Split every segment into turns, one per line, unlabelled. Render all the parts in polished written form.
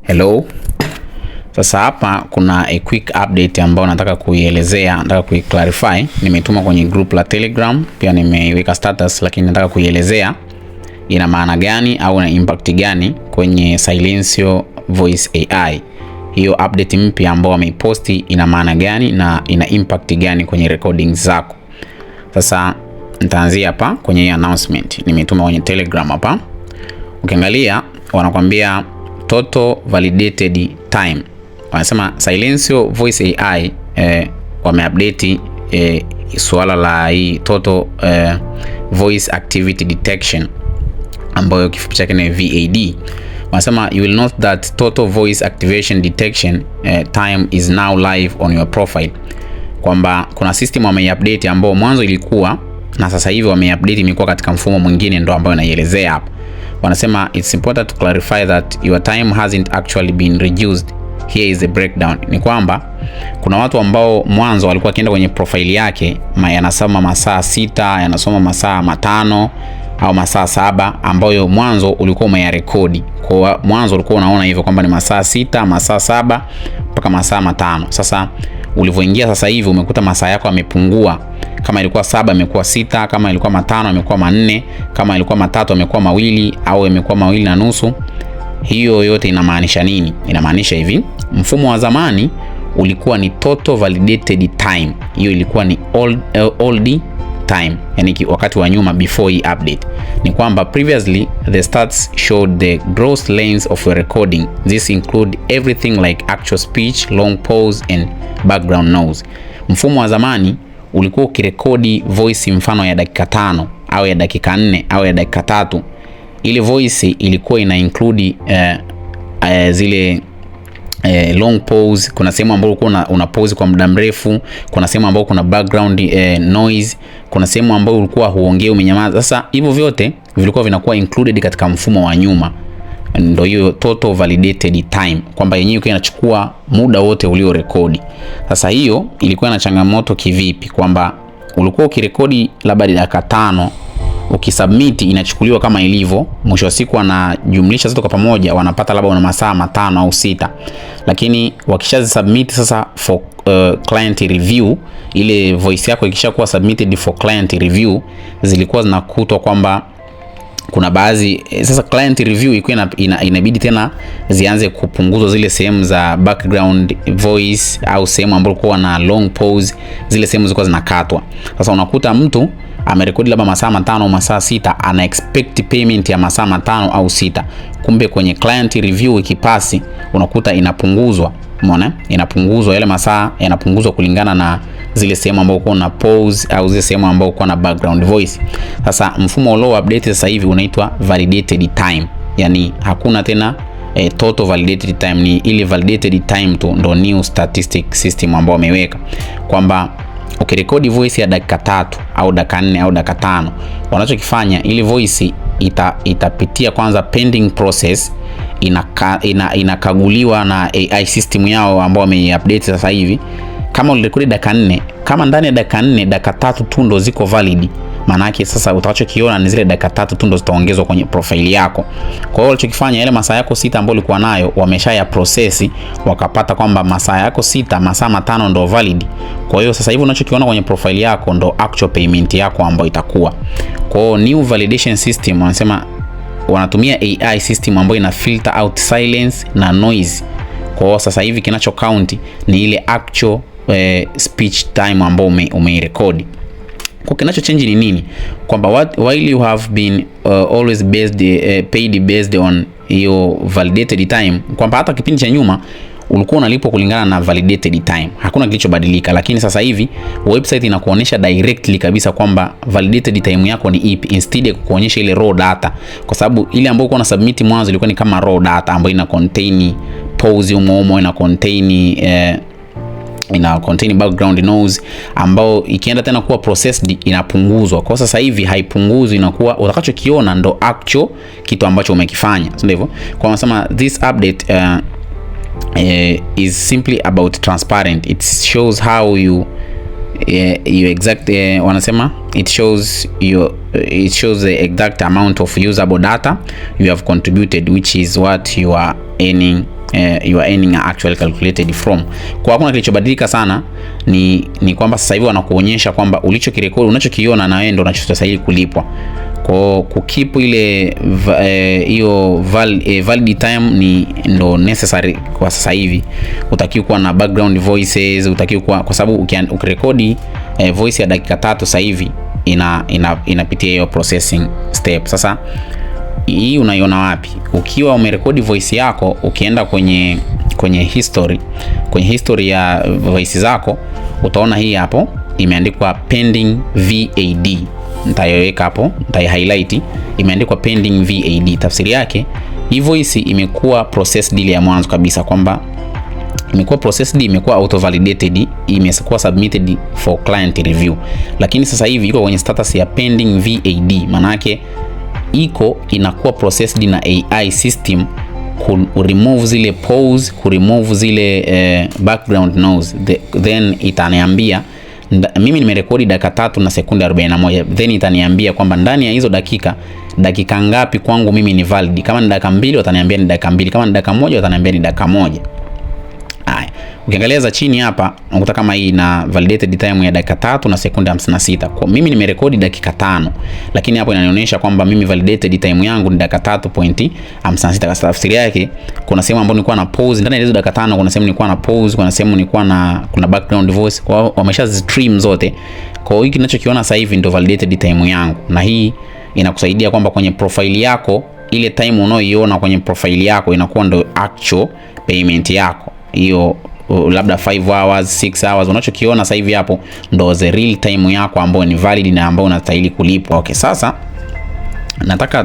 Hello. Sasa hapa kuna a quick update ambayo nataka kuielezea, nataka kuiclarify. Nimetuma kwenye group la Telegram, pia nimeiweka status, lakini nataka kuielezea ina maana gani au ina impact gani kwenye Silencio Voice AI. Hiyo update mpya ambayo wameiposti ina maana gani na ina impact gani kwenye recordings zako. Sasa nitaanzia hapa kwenye hii announcement nimetuma kwenye Telegram hapa. Ukiangalia wanakwambia total validated time, wanasema Silencio Voice AI wameupdate suala la hii total voice activity detection ambayo kifupi chake ni VAD. Wanasema you will note that total voice activation detection time is now live on your profile, kwamba kuna system wameiupdate ambao mwanzo ilikuwa na sasa hivi wameiupdate imekuwa katika mfumo mwingine, ndo ambayo naielezea hapa. Wanasema it's important to clarify that your time hasn't actually been reduced. Here is the breakdown. Ni kwamba kuna watu ambao mwanzo walikuwa wakienda kwenye profile yake yanasoma masaa 6, yanasoma masaa 5 au masaa 7 ambayo mwanzo ulikuwa umeyarekodi. Kwa mwanzo ulikuwa unaona hivyo kwamba ni masaa 6, masaa 7 mpaka masaa 5. Sasa ulivyoingia sasa hivi umekuta masaa yako yamepungua. Kama ilikuwa 7 imekuwa 6, kama ilikuwa 5 imekuwa 4, kama ilikuwa 3 imekuwa 2 au imekuwa 2.5. Hiyo yote inamaanisha nini? Inamaanisha hivi, mfumo wa zamani ulikuwa ni total validated time. Hiyo ilikuwa ni old time, yani wakati wa nyuma before hii update. Ni kwamba previously the stats showed the gross length of your recording. This include everything like actual speech, long pause and background noise. Mfumo wa zamani ulikuwa ukirekodi voice mfano ya dakika 5 au ya dakika 4 au ya dakika 3. Ile voice ilikuwa ina include zile long pause. Kuna sehemu ambayo ulikuwa una pause kwa muda mrefu, kuna sehemu ambayo kuna background noise, kuna sehemu ambayo ulikuwa huongei, umenyamaza. Sasa hivyo vyote vilikuwa vinakuwa included katika mfumo wa nyuma, ndio hiyo total validated time, kwamba yenyewe ilikuwa inachukua muda wote uliorekodi. Sasa hiyo ilikuwa na changamoto kivipi? Kwamba ulikuwa ukirekodi labda dakika 5, ukisubmit inachukuliwa kama ilivyo, mwisho wa siku wanajumlisha zote kwa pamoja, wanapata labda una masaa 5 au 6. Lakini wakishazisubmit sasa for client review, ile voice yako ikishakuwa submitted for client review, zilikuwa zinakutwa kwamba kuna baadhi sasa client review ilikuwa inabidi tena zianze kupunguzwa zile sehemu za background voice au sehemu ambayo kulikuwa na long pause, zile sehemu zilikuwa zinakatwa. Sasa unakuta mtu amerekodi labda masaa 5 au masaa 6, ana expect payment ya masaa 5 au 6, kumbe kwenye client review ikipasi unakuta inapunguzwa. Umeona, inapunguzwa yale masaa yanapunguzwa kulingana na zile sehemu ambazo uko na pause au zile sehemu ambazo uko na background voice. Sasa mfumo ulio update sasa hivi unaitwa validated time, yani hakuna tena total validated time, ni ile validated time tu ndo new statistic system ambao wameweka kwamba ukirekodi voice ya dakika 3 au dakika 4 au dakika 5, wanachokifanya ile voice itapitia kwanza pending process, inakaguliwa na AI system yao ambao wameiupdate sasa hivi. Kama ulirekodi dakika 4, kama ndani ya dakika 4 dakika 3 tu ndo ziko valid, maana yake sasa utakachokiona ni zile dakika 3 tu ndo zitaongezwa kwenye profile yako. Kwa hiyo walichokifanya, yale masaa yako 6 ambayo ulikuwa nayo wameshaya process, wakapata kwamba masaa yako 6, masaa 5 ndo valid. Kwa hiyo sasa hivi unachokiona kwenye profile yako ndo actual payment yako ambayo itakuwa. Kwa hiyo new validation system wanasema wanatumia AI system ambayo ina filter out silence na noise. Kwa hiyo sasa hivi kinacho count ni ile actual speech time ambayo umeirekodi. Kwa kinacho change ni nini? Kwamba while you have been always based paid based on hiyo validated time, kwamba hata kipindi cha nyuma ulikuwa unalipwa kulingana na validated time, hakuna kilichobadilika. Lakini sasa hivi website inakuonyesha directly kabisa kwamba validated time yako ni ipi, instead ya kukuonyesha ile raw data, kwa sababu ile ambayo ulikuwa una submit mwanzo ilikuwa ni kama raw data ambayo ina contain pause umo umo, ina contain background noise ambao ikienda tena kuwa processed inapunguzwa. Kwa sasa hivi haipunguzwi, inakuwa utakachokiona ndo actual kitu ambacho umekifanya, si ndivyo? Kwa wanasema this update is simply about transparent. It shows how you exact wanasema it shows the exact amount of usable data you have contributed, which is what you are earning your earning are actually calculated from. Kwa hakuna kilichobadilika sana, ni kwamba sasa hivi wanakuonyesha kwamba ulichokirekodi, unachokiona na wewe ndio unachostahili kulipwa. Kwa kukeep ile hiyo valid time ni ndo necessary kwa sasa hivi. Utakiwa kuwa na background voices, utakiwa kuwa, kwa sababu ukirekodi voice ya dakika 3 sasa hivi inapitia hiyo processing step. Sasa hii unaiona wapi? Ukiwa umerekodi voice yako, ukienda kwenye history ya voice zako, utaona hii hapo imeandikwa pending VAD. Nitaiweka hapo, nitai highlight, imeandikwa pending VAD. Tafsiri yake hii voice imekuwa processed ile ya mwanzo kabisa, kwamba imekuwa processed, imekuwa auto validated, imekuwa submitted for client review, lakini sasa hivi iko kwenye status ya pending VAD. Maana yake iko inakuwa processed na AI system ku remove zile pause, ku remove zile background noise. Then itaniambia mimi nimerekodi dakika 3 na sekunde 41, then itaniambia kwamba ndani ya hizo dakika ngapi kwangu mimi ni valid. Kama ni dakika 2 wataniambia ni dakika 2, kama ni dakika 1 wataniambia ni dakika 1. Haya, ukiangalia za chini hapa unakuta kama hii ina validated time ya dakika 3 na sekunde 56. Kwa mimi nimerekodi dakika 5, lakini hapo inanionyesha kwamba mimi validated time yangu ni dakika 3.56. Kwa tafsiri yake kuna sehemu ambayo nilikuwa na pause ndani ya hizo dakika 5, kuna sehemu nilikuwa na pause, kuna sehemu nilikuwa na kuna background voice, kwa hiyo wamesha trim zote. Kwa hiyo hiki ninachokiona sasa hivi ndio validated time yangu, na hii inakusaidia kwamba kwenye profile yako ile time unaoiona kwenye profile yako inakuwa ndio actual payment yako hiyo, labda 5 hours, 6 hours, unachokiona sasa hivi hapo ndo the real time yako ambayo ni valid na ambayo unastahili kulipwa. Okay, sasa nataka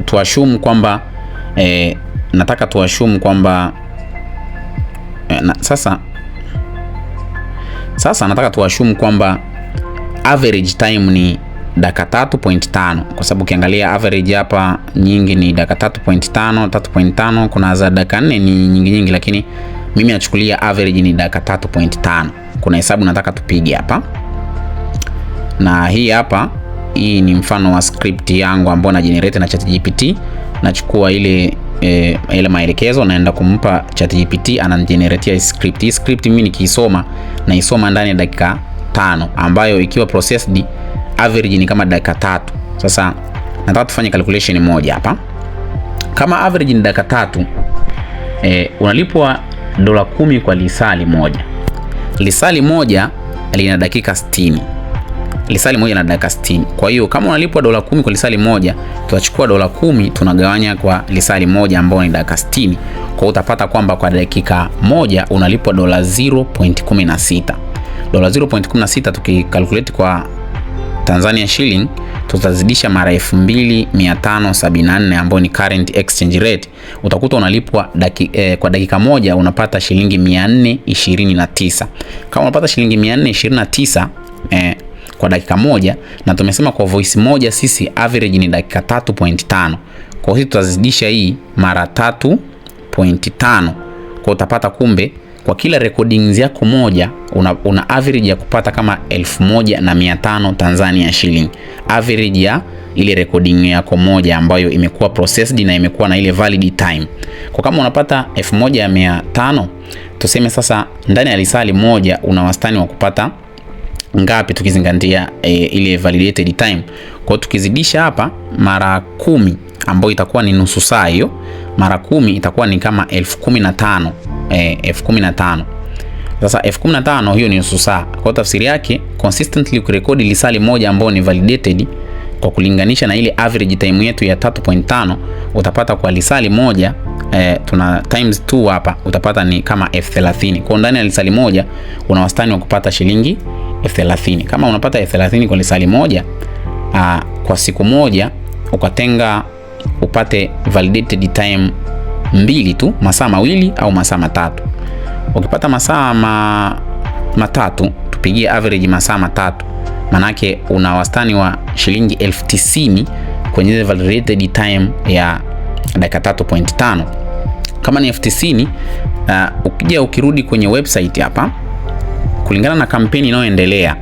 tu assume kwamba nataka tu assume kwamba sasa nataka tu assume kwamba average time ni dakika 3.5, kwa sababu ukiangalia average hapa nyingi ni dakika 3.5, 3.5, kuna za dakika 4 ni nyingi nyingi, lakini mimi nachukulia average ni dakika 3.5. Kuna hesabu nataka tupige hapa, na hii hapa, hii ni mfano wa script yangu ambayo na generate na ChatGPT. Nachukua ile maelekezo naenda kumpa ChatGPT, ananigeneratea script. Hii script mimi nikiisoma naisoma ndani ya dakika 5, ambayo ikiwa processed average ni kama dakika 3. Sasa nataka tufanye calculation moja hapa. Kama average ni dakika 3, unalipwa dola 10 kwa lisali moja. Lisali moja lina dakika 60. Lisali moja na dakika 60. Kwa hiyo kama unalipwa dola 10 kwa lisali moja, tutachukua dola 10 tunagawanya kwa lisali moja ambayo ni dakika 60. Kwa hiyo utapata kwamba kwa dakika moja unalipwa dola 0.16. Dola 0.16 tukicalculate kwa Tanzania shilling tutazidisha mara 2574 ambayo ni current exchange rate, utakuta unalipwa kwa dakika moja unapata shilingi 429. Kama unapata shilingi 429 kwa dakika moja, na tumesema kwa voice moja sisi average ni dakika 3.5. Kwa hiyo tutazidisha hii mara 3.5. Kwa utapata kumbe kwa kila recordings yako moja una average ya kupata kama 1500 Tanzania shilling, average ya ile recording yako moja ambayo imekuwa processed na imekuwa na ile valid time. Kwa kama unapata 1500, tuseme sasa ndani ya lisali moja una wastani wa kupata ngapi tukizingatia ile validated time? Kwa tukizidisha hapa mara 10 ambayo itakuwa ni nusu saa hiyo, mara 10 itakuwa ni kama 15,000, 15,000. Sasa 15,000 hiyo ni nusu saa. Kwa tafsiri yake consistently ukirekodi lisali moja ambayo ni validated kwa kulinganisha na ile average time yetu ya 3.5, utapata kwa lisali moja tuna times 2 hapa utapata ni kama 30,000. Kwa ndani ya lisali moja una wastani wa kupata shilingi 30,000. Kama unapata 30,000 kwa lisali moja, kwa siku moja ukatenga upate validated time mbili tu, masaa mawili au masaa matatu. Ukipata masaa matatu, tupigie average masaa matatu, manake una wastani wa shilingi 90,000 kwenye ile validated time ya dakika 3.5. Kama ni 90,000, ukija ukirudi kwenye website hapa, kulingana na kampeni inayoendelea,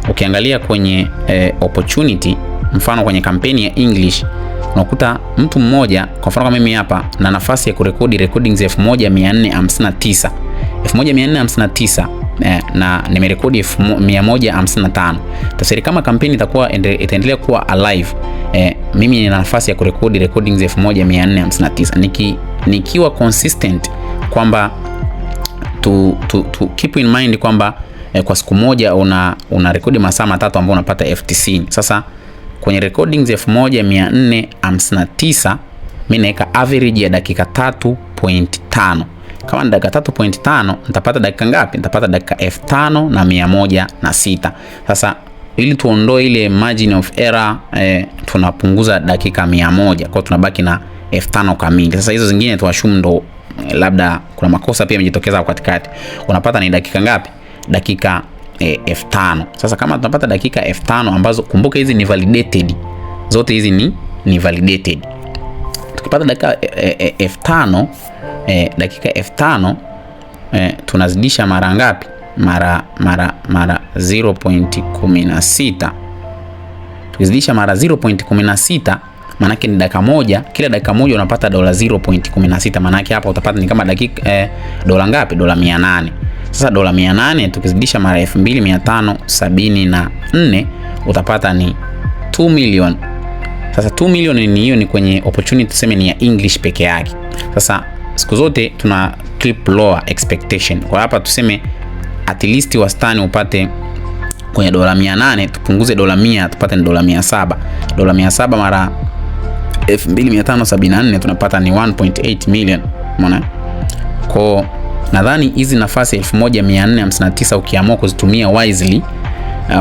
ukiangalia kwenye opportunity, mfano kwenye kampeni ya English Unakuta mtu mmoja, kwa mfano kama mimi hapa na nafasi ya kurekodi recordings 1459, 1459 na nimerekodi 155. Tafsiri kama kampeni itakuwa itaendelea kuwa alive, mimi nina nafasi ya kurekodi recordings 1459 nikiwa consistent kwamba to keep in mind kwamba kwa siku moja una rekodi masaa 3 ambayo unapata 90,000. Sasa kwenye recordings 1459 mimi naweka average ya dakika 3.5. Kama ni dakika 3.5 nitapata dakika ngapi? Nitapata dakika 5106. Sasa ili tuondoe ile margin of error, tunapunguza dakika 100, kwa hiyo tunabaki na 5000 kamili. Sasa hizo zingine tuassume ndo labda kuna makosa pia yamejitokeza hapo katikati. Unapata ni dakika ngapi? Dakika 5000. Sasa kama tunapata dakika 5000 ambazo kumbuka hizi ni validated. Zote hizi ni validated. Tukipata dakika 5000, dakika 5000, tunazidisha mara ngapi? Mara 0.16. Tukizidisha mara 0.16 maanake ni dakika moja, kila dakika moja unapata dola 0.16, maanake hapa utapata ni kama dakika dola ngapi? Dola 800. Sasa dola 800 tukizidisha mara 2574 utapata ni 2 million. Sasa 2 million ni hiyo ni kwenye opportunity tuseme ni ya English peke yake. Sasa siku zote tuna keep lower expectation. Kwa hapa tuseme at least wastani upate kwenye dola 800, tupunguze dola 100 tupate ni dola 700. Dola 700 mara 2574 tunapata ni 1.8 million. Umeona? Kwa nadhani hizi nafasi 1459 ukiamua kuzitumia wisely,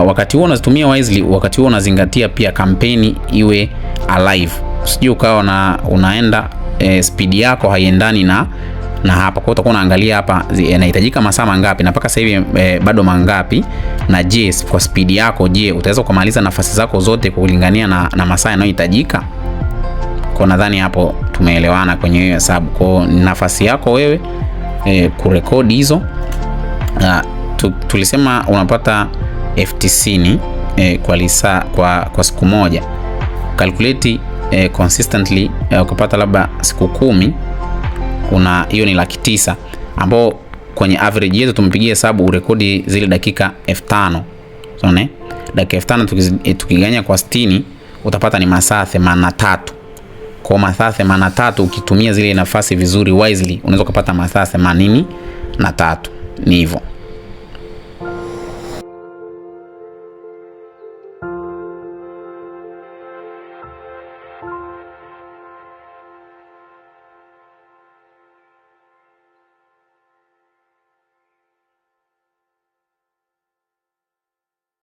wakati huo unazitumia wisely, wakati huo unazingatia pia kampeni iwe alive. Usije ukawa unaenda speed yako haiendani na hapa. Kwa hiyo utakuwa unaangalia hapa inahitajika masaa mangapi na mpaka sasa hivi bado mangapi, na je, kwa speed yako, je, utaweza kumaliza nafasi zako zote kulingania na masaa yanayohitajika? Kwa nadhani hapo tumeelewana kwenye hiyo hesabu. Kwa nafasi yako wewe kurekodi hizo, tulisema unapata 90,000 kwa lisa, kwa siku moja. Calculate consistently, ukipata labda siku 10 una hiyo ni 900,000, ambao kwenye average yetu tumepigia hesabu urekodi zile dakika 5000. Unaona? Dakika 5000 tukiganya kwa 60 utapata ni masaa 83. Kwa masaa 83 ukitumia zile nafasi vizuri wisely unaweza kupata masaa 83. Ni hivyo.